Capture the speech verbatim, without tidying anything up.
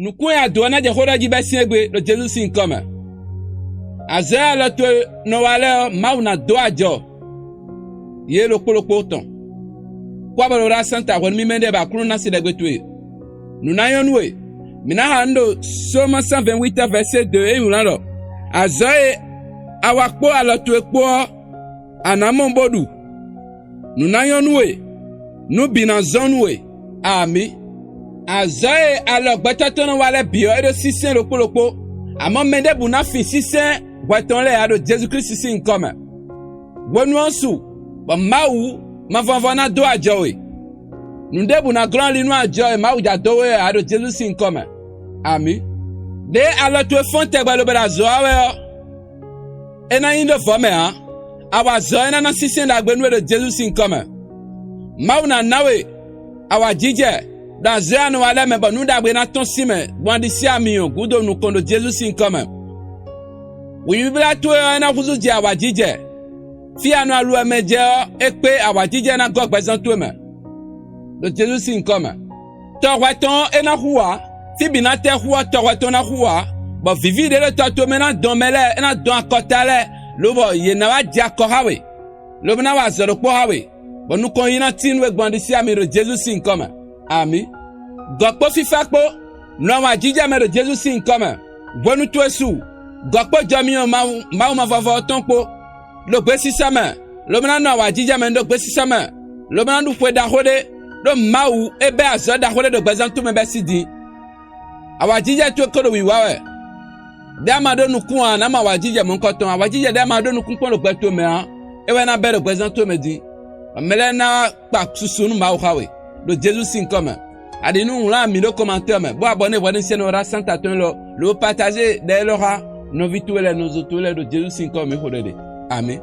Nǔkún e a dǒ ɔ́ ná jɛ xó ɖɔ jí bɛ́ sín égbé ɖo Jezu sín nyǐkɔ mɛ. Azɔ̌ e alɔ towe nɔ wa lɛ́ɛ ɔ́, Mawu ná dó ajɔ yě ɖokpó ɖokpó tɔn. Kú abɔ ɖo ɖá santa hwɛ nú mì mɛ ɖé bɔ Aklúnɔ ná se ɖɛgbe towe. Nǔ ná nyɔ́ nú we. Mǐ ná xa nǔ ɖo Sómɔ sɛ́nvɛ́nwítɔ́ vɛ̌sé dǒ e nyí wlán ɖɔ: Azɔ̌ e a wa kpó alɔ towe kpó ɔ́, a nǎ mɔ bó ɖu. Nǔ ná nyɔ́ nú we, nǔ bǐ ná zɔ́n nú we. Amǐ. Azɔ̌ e alɔ gbɛtɔ́ tɔn nɔ wa lɛ́ɛ bǐ ɔ́, é ɖó sínsɛ́n ɖokpó ɖokpó, amɔ̌ mɛ ɖěbǔ ná fin sínsɛ́n hwɛ tɔn lɛ́ɛ ǎ ɖo Jezu Klísu sín nyǐkɔ mɛ. Hwenu ɔ́ su, bɔ Mawu mavɔvɔ ná dó ajɔ we. Nǔ ɖěbǔ ná glɔ́n ali nú ajɔ e Mawu ja dó we ɔ́ ǎ ɖo Jezu sín nyǐkɔ mɛ. Amǐ. Ɖěe alɔ towe fɔ́n tɛgbɛ lobo ɖo azɔ̌ wa wɛ ɔ́, é ná nyí ɖó vɔ̌ mɛ ǎ. A wa azɔ̌ e ná ná sínsɛ́n ɖagbe nú we ɖo Jezu sín nyǐkɔ mɛ. Mawu ná ná we awǎjijɛ ɖo azɔ̌ e a nɔ wa lɛ́ɛ mɛ bɔ nǔ ɖagbe ná tɔ́n sín mɛ gbɔn aɖisí ami ɔ́ gúdo nukɔn ɖo Jezu sín nyǐkɔ mɛ. Wǐwíblá towe ɔ́, é ná húzú jɛ awǎjijɛ. Fí e a nɔ aluwɛ mɛ jɛ ɔ́, é kpé awǎjijɛ ná gɔ́ gbɛzán towe mɛ ɖo Jezu sín nyǐkɔ mɛ. Tɔhwɛ tɔn ɔ́, é ná xú ǎ. Fí bǐ ná tɛ́ xú ɔ́, tɔhwɛ tɔn ná xú ǎ, bɔ vǐví ɖě ɖo tɔ tomɛ ná dɔn mɛ lɛ́ɛ, é ná dɔn akɔta lɛ́ɛ, lobɔ yě ná wá jɛ akɔ xá we, lobo ná wa azɔ̌ ɖokpó xá we, bɔ nukɔn yí ná tín nú we gbɔn aɖisí ami ɖo Jezu sín nyǐkɔ mɛ. Amǐ. Gɔ̌ kpó fífá kpó, nɔ awǎjijɛ mɛ ɖo Jezu sín nyǐkɔ mɛ. Hwenu towe su, gɔ̌ kpó jɔ myɔ Mawu Mawu mavɔvɔ ɔ́ tɔn kpó, ɖo gbesisɔ mɛ, lobo ná nɔ awǎjijɛ mɛ ɖo gbesisɔ mɛ, lobo ná ɖu xwe ɖaxó ɖé, ɖó Mawu é bɛ́ azɔ̌ ɖaxó ɖé ɖo gbɛzán towe mɛ bɛ́ sín din. Awǎjijɛ towe ko ɖo wǐwá wɛ. Ɖé a ma ɖó nukún ǎ, ná mɔ awǎjijɛ mɔ̌hunkɔtɔn. Awǎjijɛ ɖé a ma ɖó nukún kpɔ́n ɖo gbɛ towe mɛ ǎ, é wɛ ná bɛ́ ɖo gbɛzán towe mɛ din, bɔ mɛ lɛ́ɛ ná kpa susu nú Mawu xá we, ɖo Jezu sín nyǐkɔ mɛ. A ɖi nú wlǎn mǐ ɖo kɔmantɛ́ mɛ, bó wa bɔ nú hwɛɖésɛ́nɔ Santa tɔn élɔ́, lobo patáze ɖɛ élɔ́ xá nɔví towe lɛ́ɛ nɔzo towe lɛ́ɛ ɖo Jezu sín nyǐkɔ mɛ mǐ xo ɖɛ ɖe. Amǐ.